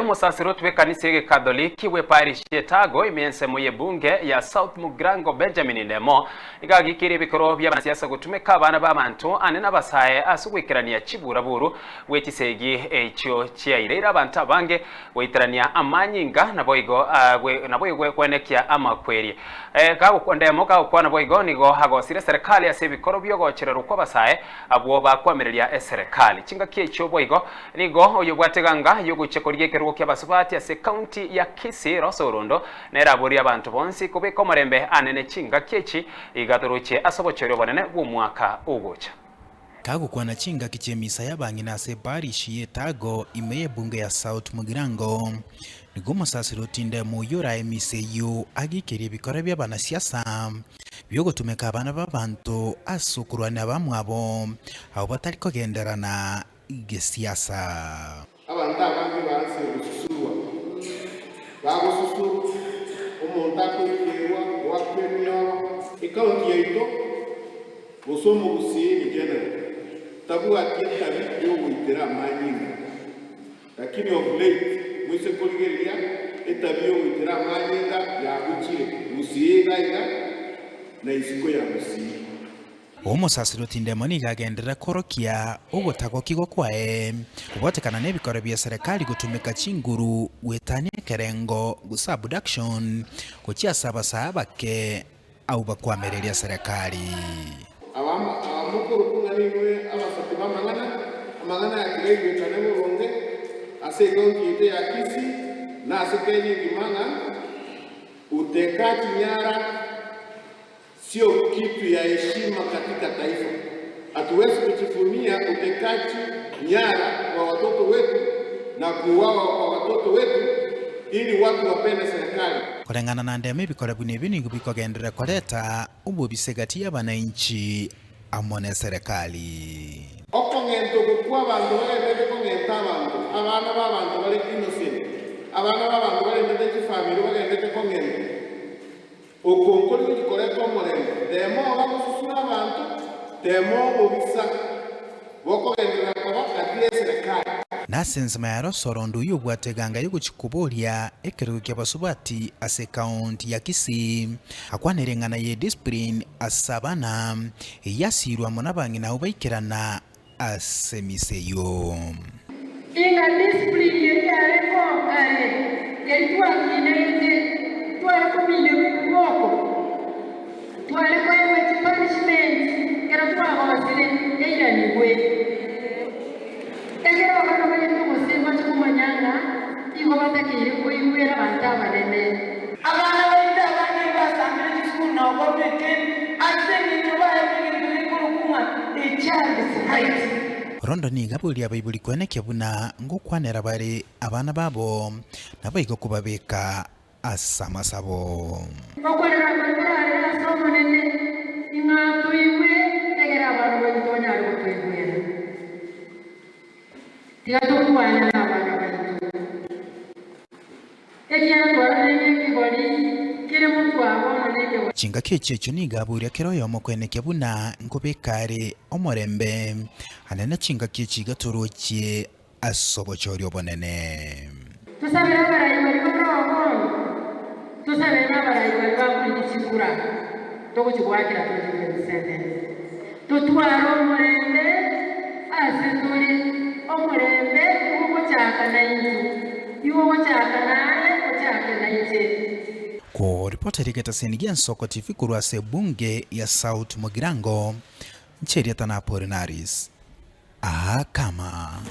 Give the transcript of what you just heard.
Omosasiroti bw'ekanisa y'Egekatholiki bw'eparish y'Etago ime y'ensemo y'ebunge ya South Mugirango Benjamin Ndemo nigo agikirie ebikorwa bi'abanasiasa gotumeka abana b'abanto ane n'abasae ase ogoikerania chiburaburu bwe chisegi echio chiaireire abanto abange goiterania amanyinga naboigo naboigo gwenekia amakweri. Ndemo gagokwana boigo nigo agosire eserekari ase ebikorwa bi'ogochererwa kw'abasae abwo bakoamereria eserekari. Chingaki echio boigo Nigo oyobwate eganga y'ogochia korigia ekerogo ki'abasubati ase ekaunti ya Kisii, Rosa Orondo, nere aborie abanto bonsi kobeka omorembe anene chingaki echi iga torochie ase obochori obonene bw'omwaka ogocha. Kagokwana chingaki chi'emisa y'abang'ina ase eparish y'Etago ime y'ebunge ya South Mugirango, nigo omosasiroti Ndemo oyio orae emisa eyio agikerie ebikora bi'abanasiasa biogotumeka abana b'abanto ase okorwania abamwabo abwo batari kogenderana gesiasa. Abanto abange baansire gosusurwa, bagosusurwa, omonto akoikerwa, goakwa emioro. Ekaunti yaito, gose omogusii in general, tabwati etabi yogoitera amanyinga. Lakini of late, moise korigereria etabi yogoitera amanyinga yagochire Gusii iga iga na isiko ya Gusii. Omosasiroti Ndemo nigo agenderera kworokia ogotagokigwa kwaye kobwatekana nebikoro bia serikali gotumeka chinguru goetania ekerengo gose abduction gochia ase abasae abake abwo bakwamereria serikali. Abamokorokwa ng'a nigo abasati b'amang'ana, amang'ana ya kera igwekane boronge ase ekaunti yaito ya Kisii na ase Kenya engima ng'a utekaji nyara Sio kitu ya heshima katika taifa. Hatuwezi kujivunia utekaji nyara wa watoto wetu na kuuawa kwa watoto wetu ili watu wapende serikali. Koreng'ana na ndemo ebikora buna ebio nigo bikogenderera koreta obobisa gati y'abanainchi amo neserekari. Okong'enta oko kw'abanto bagenderete kong'enta abanto, abana b'abanto bare innocent, abana b'abanto barendete chifamiri bagenderete kong'entwa. Oko nkori gochia koreta omorembe, teema obagosusura abanto, teema obobisa bokogenderera koba gati y'eserekari. Na ase ensemo ya Rosorondo oyio obwate eganga y'ogochia koboria ekerogo ki'abasubati ase ekaunti ya Kisii, akwanire eng'ana ye discipline ase abana, eyio asiirwe amo nabang'ina abwo baikerana ase emisa eyio. Ing'a discipline eria yare kare eri twakinerete, tware kominerwa ebiboko, tware koegwa chipunishment ekero twagosire eiranigwe. Ekero abana baito gose mbache komanya ng'a igo batakeire koigwera abanto abanene. Abana baito abange mbasambire chisukuru na okorua ekeene ase engencho baetwe egento gekorokwa ng'a a child's right. Rondo nigo aboria abaibori koenekia buna ngokwanera bare abana babo, naboigo kobabeka ase amasabo. Okorera gotararera ase Omonene, ing'a toigwe, egere abana baito banyare gotoigwera. Tiga tokwane nabana baito, ekiagera twarorire ng'a ekegori kere motwe aa bono nekegori. Chingaki echio echio nigo aboria kera oyomo kwenekia buna nkobeka are omorembe, anene chingaki echi iga torochie ase obochori obonene. Tosabere abarai baria bare oo bono, tosabere nabarai baria bakorigia chikura togochia goakera 2027. Totware omorembe ase tore, omorembe igo ogochaka naintwe, igo ogochaka naye ochake nainche. Koripota rigetaseni gia Nsoko TV korwa ase ebunge ya South Mugirango, Ncheriata na Apolinaris Akama.